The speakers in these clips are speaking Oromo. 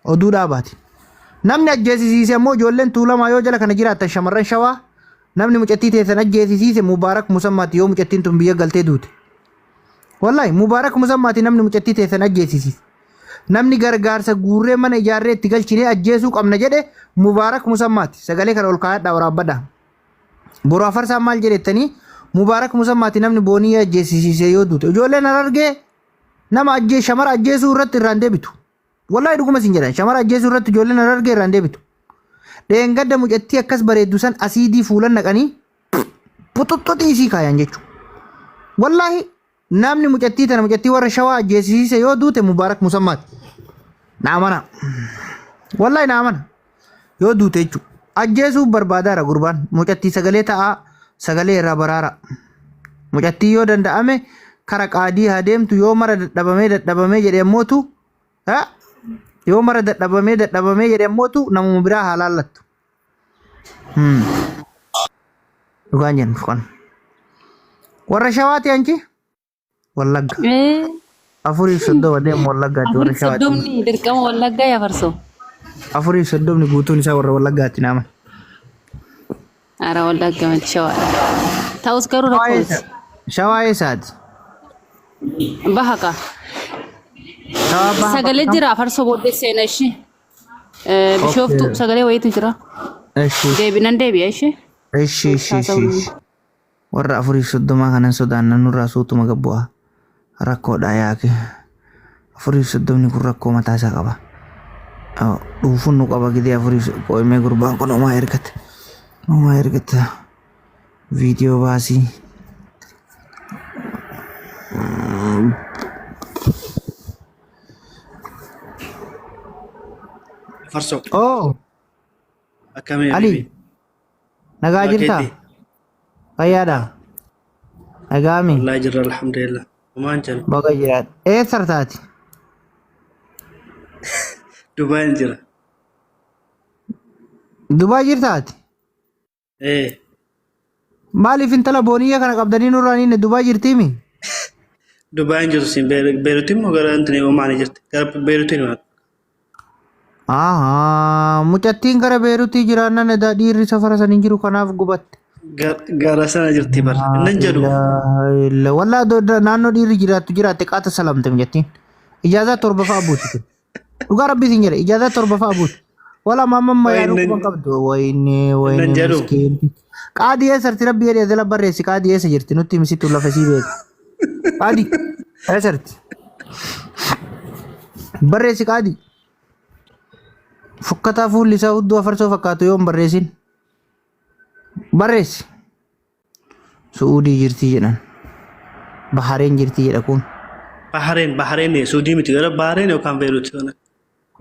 Oduu dhaabaati. Namni ajjeesisiise ammoo ijoolleen Tuulamaa yoo jala kana jiraattan shamarran Shawaa namni mucattii teessan ajjeesisiise Mubaarak Musammaati yoo mucattiin tun biyya galtee duute. Wallahi Mubaarak Musammaati namni mucattii teessan ajjeesisiise. Namni gargaarsa guurree mana ijaarree itti galchinee ajjeesuu qabna jedhe Mubaarak Musammaati. Sagalee kana ol kaayadhaa waraabbadhaa. Boru afarsaan maal jedhettanii Mubaarak Musammaati namni boonii ajjeesisiise yoo duute. Ijoolleen Harargee nama ajjee shamara ajjeesuu irratti irraan deebitu. Wallahi dhuguma sin jedhan shamara ajjeesuu irratti ijoolleen Harargee irraan deebitu. Dheengadda mucattii akkas bareeddu san asiidii fuulan naqanii puxuxxuxii isii kaayan jechuudha. Wallahi namni mucattii tana mucattii warra shawaa ajjeesisiise yoo duute Mubaarak Musammaati. Na amana. Wallahi na amana. Yoo duute jechuudha. Ajjeesuuf barbaadaara gurbaan. Mucattii sagalee ta'aa sagalee irraa baraara. Mucattii yoo danda'ame kara qaadii haa deemtu yoo mara dadhabamee dadhabamee jedhe ammootu yoo mara dadhabamee dadhabamee jedhe ammootu namuma biraa haa laallattu. Dhugaan jennu kan. Warra shawaati anchi? Wallagga. 4:30 deemu Wallaggaatti warra Afuriif shawaati. soddomni dirqama Wallaggaa yaa farsoo. 4:30 guutuun isaa warra Wallaggaatti naama. Ara Wallagga miti shawaadha. Ta'us garuu Shawaa rakkoo eessa? miti. Shawaa eessaati? Baha kaa. Shawaa baha Sagalee bakka kam? jira farsoo booddee seena ishee. Bishooftuu Okay. sagalee wayiitu jira. Eshi. Deebi nan deebi'a ishee. Eshi eshi eshi. eshi. Warra 4:30 kanan sodaanna nurraa suutuma gad bu'a. Rakkoodha yaake. 4:30 kun rakkoo mataa isaa qaba. Dhuufuun nu qaba gidee afuriif qo'imee gurbaan kun homaa ergate. Homaa ergate. Viidiyoo baasii. Farsoo Oh, akkamii Ali, habibi? nagaa Nagaa jirtaa? keetii? Fayyaadha? Nagaami? Wallaahi jirra alhamdulillah. Homaan jennu. Baga jiraadha. Eessa taati? Dubaayin jira. Dubaay jirtaati? Ee Maaliif intala booniyya kana qabdanii nurraan inni Dubaay jirtiimi? Dubaayin jirtu siin Beeruutiin moo gara intini Omaanii jirti? Gara Beeruutiin himaa. Ahaa, mucattiin gara Beeruutii jiraannan edaa dhiirri safara san hin jiru kanaaf gubatte. Gara sana jirti bar. Innan jedhu. Wallaa naannoo dhiirri jiraattu jiraatte qaata salamte mucattiin. Ijaazaa torba fa'a buuti. Dhugaa rabbii siin jedhe ijaazaa torba fa'a buuti. Wala mamma Wayi yaaduu innan quban qabdu. Wayne innan wayne jedhu. miskiin. Qaadii eessa jirti rabbii jedhee jala barreessi qaadii eessa jirti nutti himsitu lafa isii beeka. Qaadii eessa jirti? Barreessi qaadii. Fokkataa fuulli isaa hudduu afarsoo fakkaatu yoo hin barreessin. Barreessi. Su'uudii jirti jedhan. Bahareen jirti jedha kun. Bahareen Bahareen Suudii miti gara Bahareen yookaan Beeruut.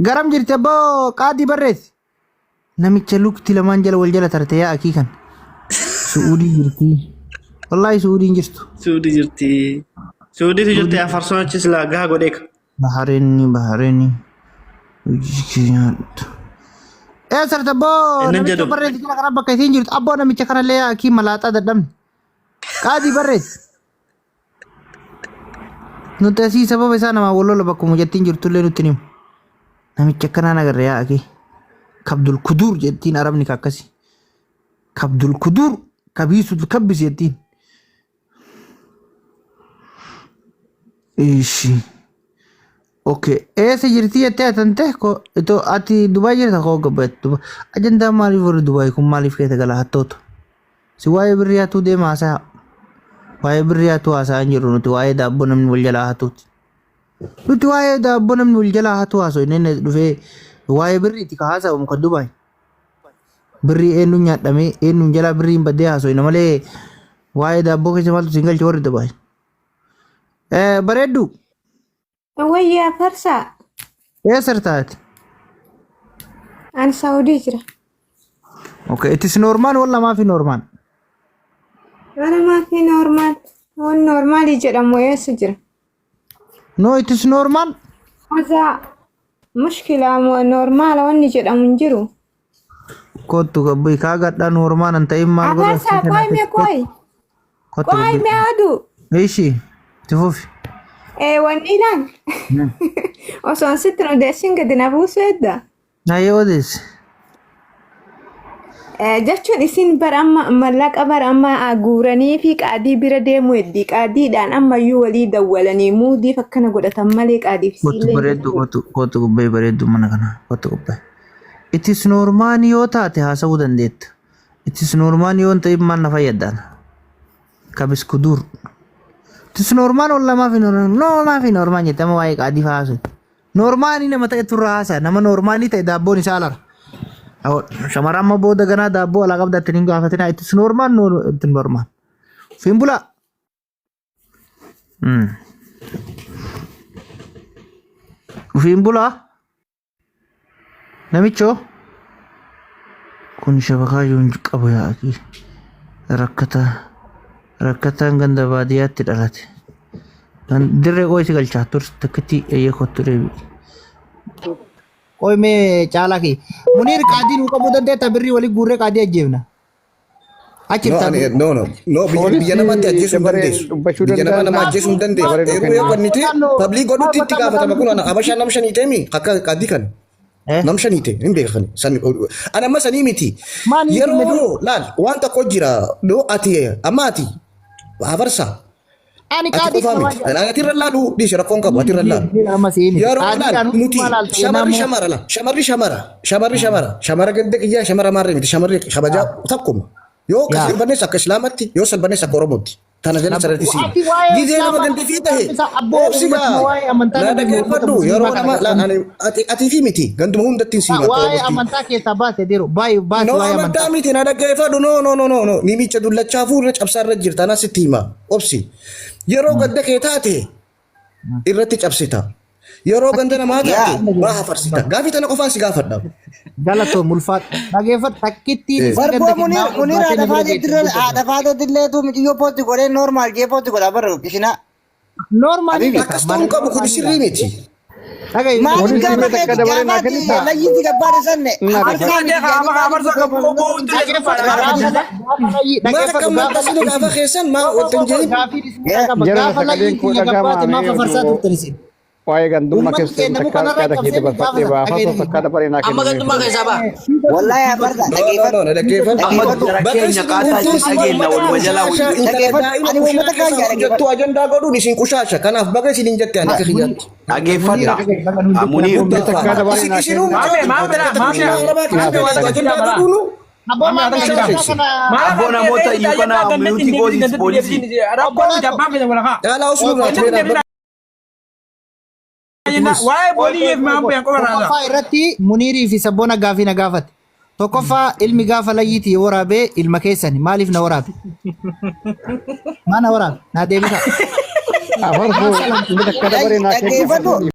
Garam jirti abboo qaadii barreessi. Namicha lukti lamaan jala wal jala tarte yaa akii kan. Su'uudii jirti. Wallaahi Su'uudiin jirtu. Suudii jirti. Suudiitu jirti afarsoon achi silaa gaha godheeka. Bahareenni Bahareenni. Hojii keenyaadha. Ee sarta abboo Innan namicha jedhu. barreessi jala kana bakka isiin jirtu abboo namicha kanallee yaa akii malaaxaa dadhabne. Qaadii barreessi. Nuti asii sababa isaa namaa wal lola bakkuma jettiin jirtullee nutti hin himu. Namicha akkanaan agarre yaa akii. Kabdul kuduur jettiin arabni ka akkasi. Kabdul kuduur kabiisul kabbis jettiin. Ishi. Okay. Eessa jirti jettee atante ko ito ati Dubaay jirta koo gabbat Dubaay. Ajandaa maaliif warri Dubaay kun maaliif keessa gala hattoota? Si waa'ee birrii hatuu deema haasaa. Waa'ee birrii hatuu haasaa hin jirru nuti waa'ee daabboo namni wal jalaa hatuuti. Nuti waa'ee daabboo namni wal jalaa hatuu haasoo inni dhufee waa'ee birriiti ka haasa'amu kan Dubaay. Birrii eenyuun nyaadhamee eenyuun jalaa birriin baddee haasofna malee waa'ee daabboo keessa maaltu isin galche warri Dubaay. Bareeddu Wayyaa farsaa. eessa taate? Ani Saawudii jira. Okay, it is normal walla maafi normal? Mana maafi normal. Waan normaalii jedhamu eessa jira? No, it is normal. Hazaa mushkilaa moo normaala wanni jedhamu hin jiru. Kottu gabbii kaa gadhaa normal hin ta'in maal godhu Afarsaa asii qoy mee qoy. Kottu Qoy gabbii. mee aduu. Ishi, itti fufi. Wanni ilaal. Osoon sitti nu odeessin gadi na buusu edda. Na yoo odeesse. Jechuun isin bara amma mallaqa bara amma guuranii fi qaadii bira deemu heddii qaadiidhaan ammayyuu walii dawwalanii muudiif akkana godhatan malee qaadiif Kottu siillee hin bareeddu kottu kottu gubbee bareeddu mana kana kottu gubbee. It is normal yoo taate haasa'uu dandeetta. It is normal yoo hin ta'in maal na fayyadaan? Kabis kudur. It is normal walla maafi normal no maafi normal jette amma waa'ee qaadii fa'aa haasa'u. Normaalii nama ta'e turra haasa'a. Nama normaalii ta'e daabboon isaa alara. Shamarran amma booda ganaa daabboo alaa qabda ittiin hin gaafatinaa. It is normal no it is normal. Ofiin bulaa. Ofiin bulaa. Namichoo kun shabakaa iyyuu hin qabu yaa'ii. Rakkataa rakkataan ganda baadiyyaatti dhalate. Kan dirree qooyi si galchaa tursi takkitti eeyyee kottu deebi'i. Qooyi mee caalaa kee. Muniir qaadii nuu qabuu dandeetta birrii walii guurree qaadii ajjeefna. Achi No, irtaa ani no no no biyya biyya Poolisii namaatti ajjeesuu hin dabareen dandeessu. dubbachuu Biyya namaa danda'an nama ajjeesuu hin dandeessu. dabareen Eeruu yoo kenna. kennite pablii godhutti itti gaafatama kun ana Habashaa nam shanii ta'emi akka qaddii kan Eh? nam shanii ta'e hin beekan. San ana amma sanii miti. Maal ni Yeroo himne laal waan tokko jira doo ati amma ati hafarsa Ani ati qaadii qofaa kana miti. Ani ati irra laalu dhiisi rakkoon qabu ati irra laalu. Amma sii miti. Yeroo Qaadii laal kan nuti hundumaa laalta shamarri jennaan shamara la shamarri shamara shamarri shamara shamara ganda kiyyaa shamara maarree miti shamarri kabajaa takkuma. Yoo akka Yaa. salbannes akka Islaamatti yoo salbannes akka Oromootti. Tana jala sararri siin. Ati waa'ee Gizee nama Islaamaa gandi fi tahe isa abboo obsi uummatuma gaa. waa'ee amantaa Na nabi uummata dhaggeeffadhu musliimaa yeroo kana nama la qabsan. ani ati atii fi miti ganduma hundatti hin siima akka Waa'ee Oromootti. amantaa keessaa baase diru baay'ee baase No waa'ee amantaa amantaa. miti na dhaggeeffadhu no no no no no nimicha dullachaa fuulra cabsaa irra jirta anas sitti hima obsi. Yeroo gadda kee taate irratti cabsita. Yeroo ganda namaa taate waa hafarsita. Gaafii tana qofaan si gaafadha. Galatoom ulfaadhu. Dhageeffadhu takkittiin Eh. isii ganda Barboo kee Munir maaf Munir ulfaatee haadha na bira faatee geesse dirree dubbata. haadha faatee dillee tu mijiyyoo pootti godhee normaal jee pootti godha barra qishinaa. Noormaalii Habibi. miti. Akkas ta'uu hin qabu kun sirrii miti. Dhaga'i. Maaliif Poolisii gaafa mee takka keeti dabaree naa gaafa kennitaa? layyiitti gabbaadha sanne Naa hafarsaa dhageeffadhu. miti jedhanii maaliif Maal akka Dhaggeeffadhu gaafa maxxansinu gaafa keessan maa wanta hin jedhin. Gaafiin isin qaba. Jara Gaafa sagaleen layyiin koo kiyya gabbaate dhaga'amaa maaf mee hafarsaa oduu turtan isin? waa'ee gandummaa Uummanni keessan keenya muka takka narraa yaada kee cabsee dabarfadhee gaafa baafatu dhaga'i. takka dabaree naa Amma kennamee gandummaa keessaa ba'a. Wallahi hafarsa No no dhageeffadhu no na dhaggeeffadhu. Amma dhageeffadhu jara Bakka keenya isin qaataa murtee isin isin dhageenya uummata waluma jalaa qushaasha wayyu. intala dhageeffadhu daa'ima ani kushinaa uummata keessa kaayyaa hojjettu dhageeffadhu. ajandaa godhuun isin qushaasha. Kanaaf baga isin hin jette ani akka kiyyaatti. Dhageeffadha. Muniir. Mee takka Guddaa dabaree isin naa isinuu kenna. mucaa xiqqoo takka kushinaa arabaa Naa keessa hojjettu takka. ajandaa godhuunu Abboo maamee qushaasha ajandaa isin. kana Abboo namoota iyyuu kana miyuutii goosiis poolisii. Caalaa osoo nurraa turee dhaabbadhu. Tokkoffaa irratti Muniirii fi Sabboona gaafii na gaafate. Tokkoffaa ilmi gaafa layyiitii yoo waraabee ilma keessani maaliif na waraabe? Maa na waraabe? Naa deebisaa. Afarsuu mee takka dabaree naa kenna. Dhaggeeffadhu.